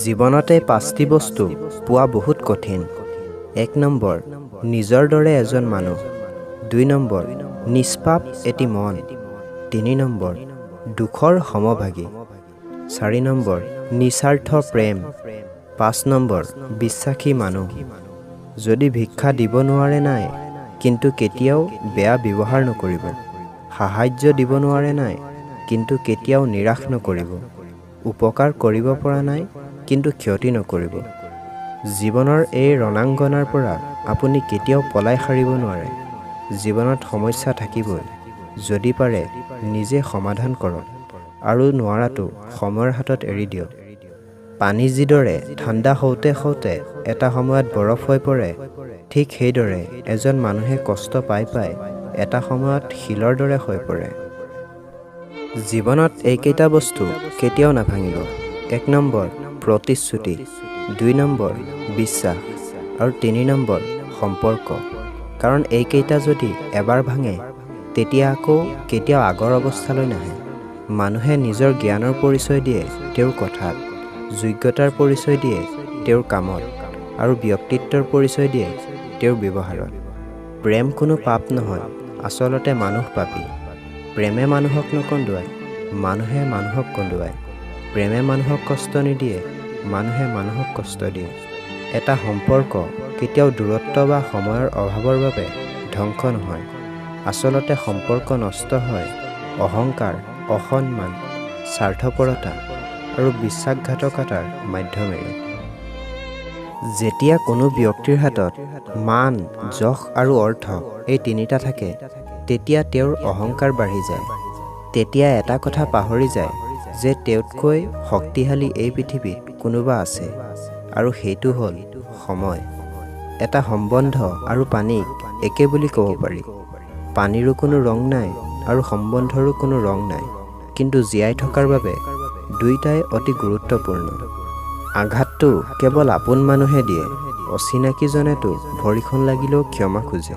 জীৱনতে পাঁচটি বস্তু পোৱা বহুত কঠিন। 1 নম্বৰ, নিজৰ দৰে এজন মানুহ। 2 নম্বৰ, নিষ্পাপ এটি মন। 3 নম্বৰ, দুখৰ সমভাগী। 4 নম্বৰ, নিস্বাৰ্থ প্ৰেম। 5 নম্বৰ, বিশ্বাসী মানুহ। যদি ভিক্ষা দিব নোৱাৰে নাই, কিন্তু কেতিয়াও বেয়া ব্যৱহাৰ নকৰিব। সাহায্য দিব নোৱাৰে নাই, কিন্তু কেতিয়াও নিৰাশ নকৰিব। উপকাৰ কৰিব পৰা নাই, কিন্তু ক্ষতি নকৰিব। জীৱনৰ এই ৰণাংগনাৰ পৰা আপুনি কেতিয়াও পলাই সাৰিব নোৱাৰে। জীৱনত সমস্যা থাকিবই, যদি পাৰে নিজে সমাধান কৰক আৰু নোৱাৰাটো সময়ৰ হাতত এৰি দিয়ক। পানী যিদৰে ঠাণ্ডা হওঁতে হওঁতে এটা সময়ত বৰফ হৈ পৰে, ঠিক সেইদৰে এজন মানুহে কষ্ট পাই পাই এটা সময়ত শিলৰ দৰে হৈ পৰে। জীৱনত এইকেইটা বস্তু কেতিয়াও নাভাঙিব। 1 নম্বৰ, প্ৰতিশ্ৰুতি। 2 নম্বৰ, বিশ্বাস। আৰু 3 নম্বৰ, সম্পৰ্ক। কাৰণ এইকেইটা যদি এবাৰ ভাঙে, তেতিয়া আকৌ কেতিয়াও আগৰ অৱস্থালৈ নাহে। মানুহে নিজৰ জ্ঞানৰ পৰিচয় দিয়ে তেওঁৰ কথাত, যোগ্যতাৰ পৰিচয় দিয়ে তেওঁৰ কামত, আৰু ব্যক্তিত্বৰ পৰিচয় দিয়ে তেওঁৰ ব্যৱহাৰত। প্ৰেম কোনো পাপ নহয়, আচলতে মানুহ পাপী। প্ৰেমে মানুহক নকন্দুৱায়, মানুহে মানুহক কন্দুৱায়। প্ৰেমে মানুহক কষ্ট নিদিয়ে, মানুহে মানুহক কষ্ট দিয়ে। এটা সম্পৰ্ক কেতিয়াও দূৰত্ব বা সময়ৰ অভাৱৰ বাবে ধ্বংস নহয়। আচলতে সম্পৰ্ক নষ্ট হয় অহংকাৰ, অসন্মান, স্বাৰ্থপৰতা আৰু বিশ্বাসঘাতকতাৰ মাধ্যমেৰে। যেতিয়া কোনো ব্যক্তিৰ হাতত মান, যশ আৰু অৰ্থ এই তিনিটা থাকে, তেতিয়া তেওঁৰ অহংকাৰ বাঢ়ি যায়। তেতিয়া এটা কথা পাহৰি যায় যে তেওঁতকৈ শক্তিশালী এই পৃথিৱীত কোনোবা আছে, আৰু সেইটো হ'ল সময়। এটা সম্বন্ধ আৰু পানীক একে বুলি ক'ব পাৰি। পানীৰো কোনো ৰং নাই আৰু সম্বন্ধৰো কোনো ৰং নাই, কিন্তু জীয়াই থকাৰ বাবে দুয়োটাই অতি গুৰুত্বপূৰ্ণ। আঘাতটো কেৱল আপোন মানুহে দিয়ে, অচিনাকিজনেতো ভৰিখন লাগিলেও ক্ষমা খোজে।